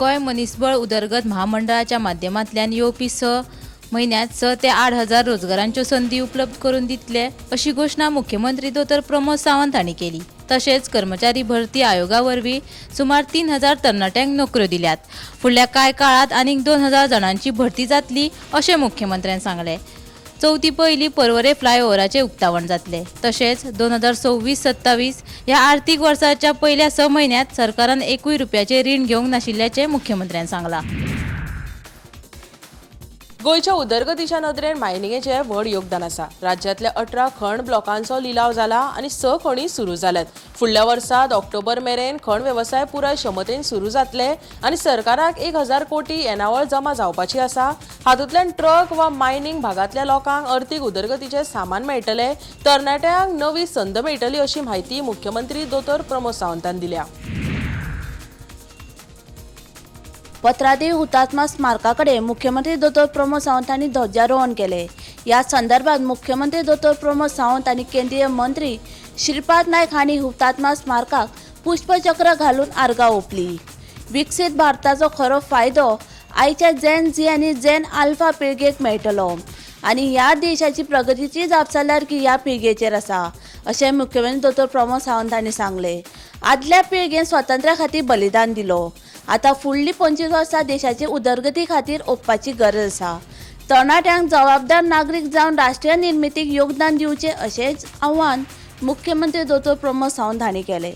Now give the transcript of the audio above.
गोंय मनीसबळ उदरगत म्हामंडळाच्या माध्यमांतल्यान येवपी 6 म्हयन्यांत 6 ते 8 हजार रोजगारांच्यो संदी उपलब्ध करून दितले अशी घोशणा मुख्यमंत्री दोतोर प्रमोद सावंत हांणी केली. तशेंच कर्मचारी भरती आयोगा वरवीं सुमार 3000 तरणाट्यांक नोकऱ्यो दिल्यात. फुडल्या कांय काळांत आनीक 2000 जाणांची भरती जातली अशें मुख्यमंत्र्यान सांगलें. चवथी पयलीं पर्वरे फ्लायओव्हराचें उक्तावण जातलें. तशेंच 2026-27 ह्या आर्थीक वर्साच्या पयल्या 6 म्हयन्यांत सरकारान 1 रुपयाचें रीण घेवंक नाशिल्ल्याचें मुख्यमंत्र्यान सांगलां. गोंयच्या उदरगतीच्या नदरेन मायनिंगेचें व्हड योगदान आसा. राज्यांतल्या 18 खण ब्लॉकांचो लिलाव जाला आनी 6 खणी सुरू जाल्यात. फुडल्या वर्सात ऑक्टोबर मेरेन खण वेवसाय पुराय क्षमतेन सुरू जातले आनी सरकाराक 1000 कोटी येणावळ जमा जावपाची आसा. हातूंतल्यान ट्रक वा मायनिंग भागांतल्या लोकांक अर्थीक उदरगतीचें सामान मेळटलें, तरणाट्यांक नवी संद मेळटली अशी म्हायती मुख्यमंत्री दोतोर प्रमोद सावंतान दिल्या. पत्रादेवी हुतात्मा स्मारका कडेन मुख्यमंत्री दोतोर प्रमोद सावंत हांणी ध्वजारोहण केलें. ह्या संदर्भात मुख्यमंत्री दोतोर प्रमोद सावंत आनी केंद्रीय मंत्री श्रीपाद नायक हांणी हुतात्मा स्मारकाक पुष्पचक्र घालून आर्गां ओंपली. विकसीत भारताचो खरो फायदो आयच्या झेन झी आनी झेन आल्फा पिळगेक मेळटलो आनी ह्या देशाची प्रगतीची जापसालदारकी ह्या पिळगेचेर आसा अशें मुख्यमंत्री दोतोर प्रमोद सावंत हांणी सांगलें. आदल्या पिळगेन स्वातंत्र्या खातीर बलिदान दिलो. आतां फुडलीं 25 वर्सां देशाचे उदरगती खातीर ओंपपाची गरज आसा. तरणाट्यांक जबाबदार नागरीक जावन राष्ट्रीय निर्मितीक योगदान दिवचें अशेंच आव्हान मुख्यमंत्री दोतोर प्रमोद सावंत हांणी केलें.